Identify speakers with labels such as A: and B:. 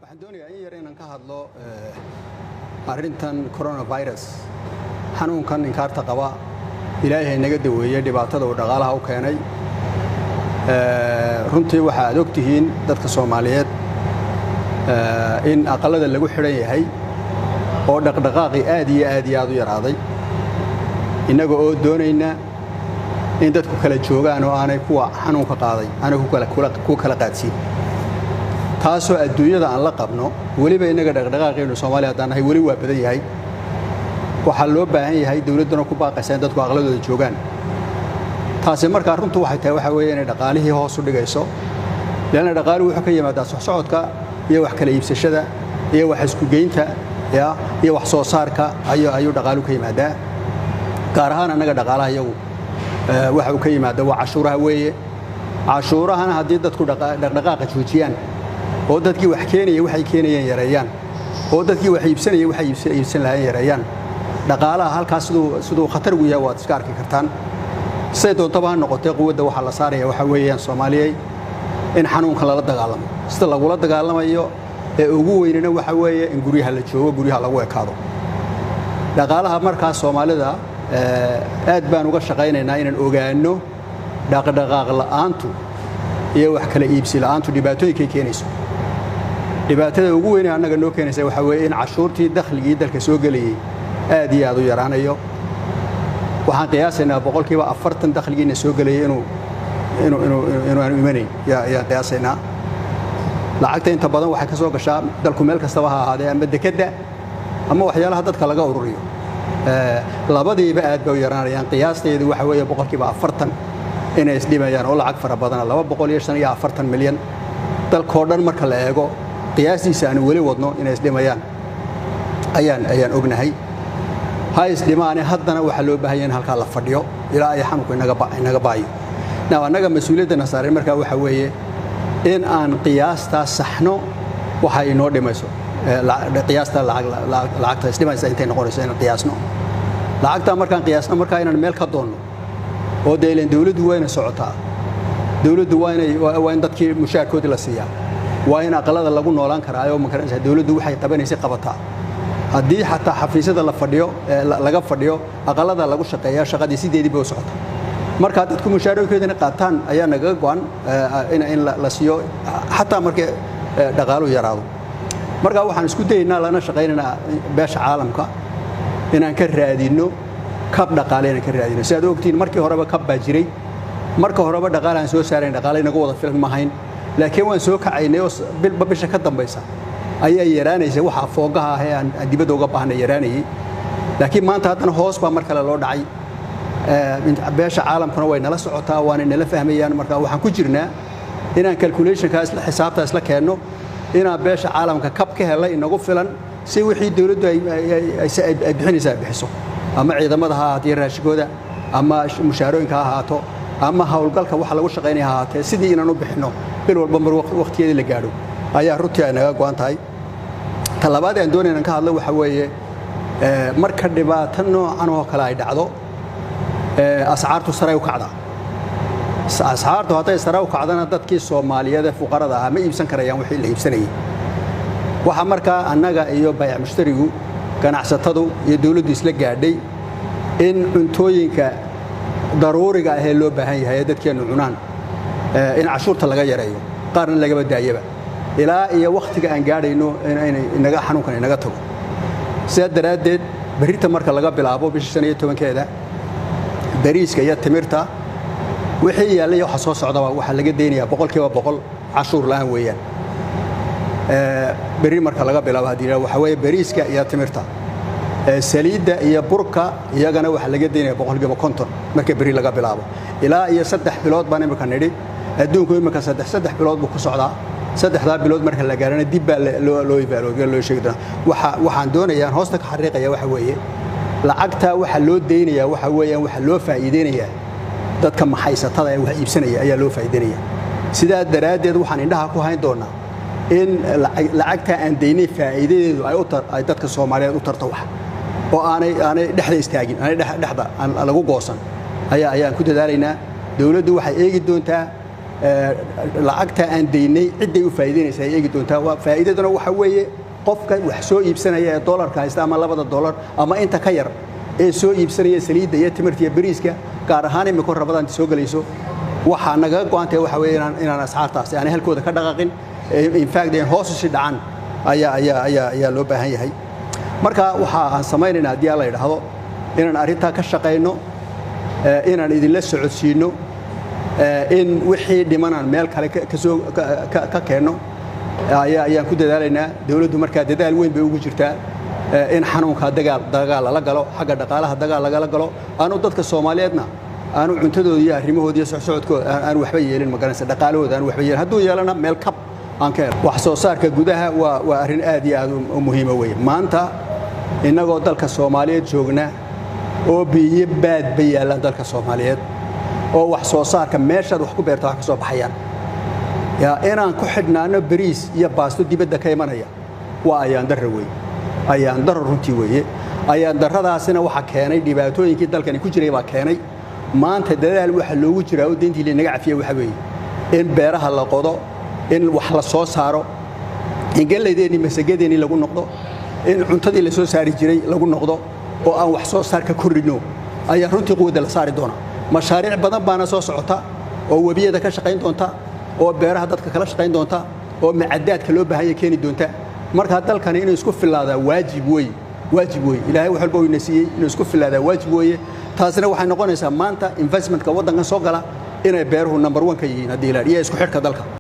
A: Waxaan doonayaa in yar inaan ka hadlo arrintan coronavirus, xanuunkan inkaarta qaba. Ilaahay naga daweeyey dhibaatada uu dhaqaalaha u keenay. Runtii waxa aad og tihiin dadka Soomaaliyeed in aqalada lagu xidhan yahay oo dhaqdhaqaaqii aad iyo aad iyo aad u yaraaday, innaga oo doonayna in dadku kala joogaan oo aanay kuwa xanuunka qaaday aanay ku kala qaadsiin, taasoo adduunyada aan la qabno. Weliba innaga dhaqdhaqaaqeenu Soomaaliya haddaan nahay weli waa badan yahay. Waxaa loo baahan yahay, dowladduna ku baaqaysa, in dadku aqladooda joogaan. Taasi markaa runtu waxay tahay waxa weeye inay dhaqaalihii hoos u dhigayso, leanna dhaqaaluhu wuxuu ka yimaadaa socsocodka iyo wax kala iibsashada iyo wax isku geynta ya iyo wax soo saarka ayuu dhaqaaluhu ka yimaadaa. Gaar ahaan annaga dhaqaalaha iyagu waxa uu ka yimaada waa cashuuraha weeye. Cashuurahana haddii dadku dhaqdhaqaaqa joojiyaan oo dadkii wax keenaya waxay keenayeen yareeyaan oo dadkii wax iibsanaya waxay iibsan lahayn yareeyaan, dhaqaalaha halkaas siduu khatar ugu yahay waad iska arki kartaan. Siday doontaba ha noqotee, quwadda waxaa la saaraya waxaa weeyaan, Soomaaliyey, in xanuunka lala dagaalamo. Sida lagula dagaalamayo ee ugu weynina waxa weeye in guryaha la joogo, guryaha lagu ekaado. Dhaqaalaha markaa Soomaalida aad baan uga shaqaynaynaa inaan ogaanno dhaqdhaqaaq la'aantu iyo wax kala iibsi la'aantu dhibaatooyinkay keenayso. Dhibaatada ugu weyn ee annaga noo keenaysa waxaa weeye in cashuurtii dakhligii dalka soo gelayey aad iyo aad u yaraanayo. Waxaan qiyaasaynaa 40% dakhligiina soo gelayay inuu aanu imanayn ayaan qiyaasaynaa. Lacagta inta badan waxay ka soo gashaa dalku meel kastaba ha ahaadee ama dekedda ama waxyaalaha dadka laga ururiyo. Labadiiba aad bay u yaraanayaan. Qiyaasteedu waxa weeye 40% inay isdhimayaan oo lacag fara badana, 245 milyan dalkoo dhan marka la eego qiyaastiisa aanu weli wadno, inay isdhimayaan ayaan ognahay. Ha isdhimaane, haddana waxaa loo baahan yahay in halkaa la fadhiyo ilaa ay xanuunku inaga baayo. Now, annaga mas-uuliyaddana saaran markaa waxa weeye in aan qiyaastaa saxno waxa inoo dhimayso, qiyaasta lacagta isdhimaysa intay noqonayso inaan qiyaasno. Lacagtaa markaan qiyaasno, markaa inaan meel ka doonno oo dee ileen dowladdu waa inay socotaa, dowladdu waa inay waa in dadkii mushaarkoodii la siiyaa, waa in aqalada lagu noolaan karaa oo makaranaysa dowladdu waxay qabanaysay qabataa. Haddii xataa xafiisyada la fadhiyo laga fadhiyo, aqalada lagu shaqeeyaa, shaqadii sideedii bay u socota. Marka dadku mushaarooyinkoodina qaataan ayaa nagaga go'an in la siiyo xataa markii dhaqaaluhu yaraado. Marka waxaan isku dayaynaa lana shaqaynaynaa beesha caalamka inaan ka raadinno kab dhaqaale, inaan ka raadino. Si aad ogtihiin, markii horeba kab baa jiray. Marka horeba dhaqaale aan soo saarayn, dhaqaale inaga wada filan ma hayn, laakiin waan soo kacaynay oo bilba bisha ka dambaysa ayaa yaraanaysa waxaa foogaha ah ee aan dibadda uga baahnay yaraanayay. Laakiin maanta haddana hoos baa mar kale loo dhacay. Beesha caalamkuna way nala socotaa, waana nala fahmayaan. Marka waxaan ku jirnaa inaan calculationka isla xisaabta isla keenno, inaan beesha caalamka kab ka helay inagu filan si wixii dowladdu ay bixinaysa ay bixiso, ama ciidamada ha ahaatee raashinkooda, ama mushaarooyinka ha ahaato, ama howlgalka waxa lagu shaqaynaya ha ahaatee, sidii inaan u bixinno bil walba mar waqtigeedii la gaadho ayaa runtii ay naga go'an tahay. Ta labaad aan doonaynan ka hadlo waxa weeye marka dhibaato noocan oo kale ay dhacdo, ascaartu saray u kacdaa. Ascaartu hadday sare u kacdana, dadkii Soomaaliyeed ee fuqarada ahaa ma iibsan karayaan wixii la iibsanayay. Waxaa markaa annaga iyo bayac mushtarigu, ganacsatadu iyo dowladdu isla gaadhay in cuntooyinka daruuriga ahee loo baahan yahay ee dadkeennu cunaan in cashuurta laga yareeyo, qaarna lagaba daayaba, ilaa iyo wakhtiga aan gaadhayno inay inaga xanuunkan inaga tago. Sidaa daraaddeed, berrita marka laga bilaabo bisha 15-keeda, bariiska iyo timirta wixii yaallay waxa soo socdaba waxaa laga deynayaa 100% cashuur la'aan weeyaan berri marka laga bilaabo. Haddii waxa weeye bariiska iyo timirta, saliidda iyo burka iyagana waxaa laga deynaya 50% marka berri laga bilaabo ilaa iyo 3 bilood baan imika nidhi. Adduunku imika saddex saddex bilood buu ku socdaa. Saddexdaa bilood marka la gaarana dib baa loo evaluate, loo sheegi doonaa. Waxaan doonayaa hoosta ka xariiqaya waxa weeye lacagtaa waxaa loo deynayaa waxa weeyaan waxaa loo faa'iideynayaa dadka maxaysatada ee wax iibsanaya ayaa loo faa'iideynaya. Sidaa daraaddeed waxaan indhaha ku hayn doonaa in lacagtaa aan daynay faa'iidadeedu ay dadka Soomaaliyeed u tarto wax oo aanay dhexda istaagin, aanay dhexda aan lagu goosan ayaan ku dadaalaynaa. Dowladdu waxay eegi doontaa Lacagta aan daynay cidday u faa'iidaynaysaa ay eegi doontaa. Waa faa'iidaduna waxa weeye qofka wax soo iibsanaya ee doolarka haysta ama $2 ama inta ka yar ee soo iibsanaya saliidda iyo timirta iyo bariiska, gaar ahaan imika Rabadaanta soo gelayso. Waxaa nagaga go'antahay waxa weeye inaan asxaartaasi aanay halkooda ka dhaqaaqin, in fact in hoos usi dhacan ayaa loo baahan yahay. Marka waxa aan samaynaynaa, haddii Alla yidhaahdo, inaan arrintaa ka shaqayno, inaan idinla socodsiinno, in wixii dhimanaan meel kale kasoo ka keenno ayaan ku dadaalaynaa. Dowladdu markaa dadaal weyn bay ugu jirtaa in xanuunka dagaal lala galo, xagga dhaqaalaha dagaal lagala galo, aanu dadka Soomaaliyeedna aanu cuntadooda iyo arrimahooda iyo socsocodkooda aanu waxba yeelin, magaranaysa, dhaqaalahooda aanu waxba yeelin. Hadduu yeelana meel kab aan ka helo. Wax soo saarka gudaha waa arrin aad iyo aad u muhiima weeye. Maanta innagoo dalka Soomaaliyeed joogna oo biyo baad ba yaallaan dalka Soomaaliyeed oo wax soo saarka meeshaad wax ku beerta wax ka soo baxayaan, yaa inaan ku xidhnaano bariis iyo baasto dibadda ka imanaya waa ayaan darro weeye, ayaan darro runtii weeye. Ayaan darradaasina waxaa keenay dhibaatooyinkii dalkani ku jiray baa keenay. Maanta dadaal waxa loogu jiraa oo deyntii lanaga cafiya waxa weeye in beeraha la qodo, in wax la soo saaro, in gallaydeenii masagadeenii lagu noqdo, in cuntadii la soo saari jiray lagu noqdo oo aan wax soo saar ka kordhinno ayaa runtii quwadda la saari doona. Mashaariic badan baana soo socota oo webiyada ka shaqayn doonta oo beeraha dadka kala shaqayn doonta oo macadaadka loo baahan yahay keeni doonta. Marka dalkani inuu isku filaadaa waajib weeye, waajib weeye. Ilaahay wax walba uu ina siiyey, inuu isku filaadaa waajib weeye. Taasina waxay noqonaysaa maanta investmentka waddankan soo gala inay beeruhu number one ka yihiin, haddii ilaah iyo isku xidhka dalka.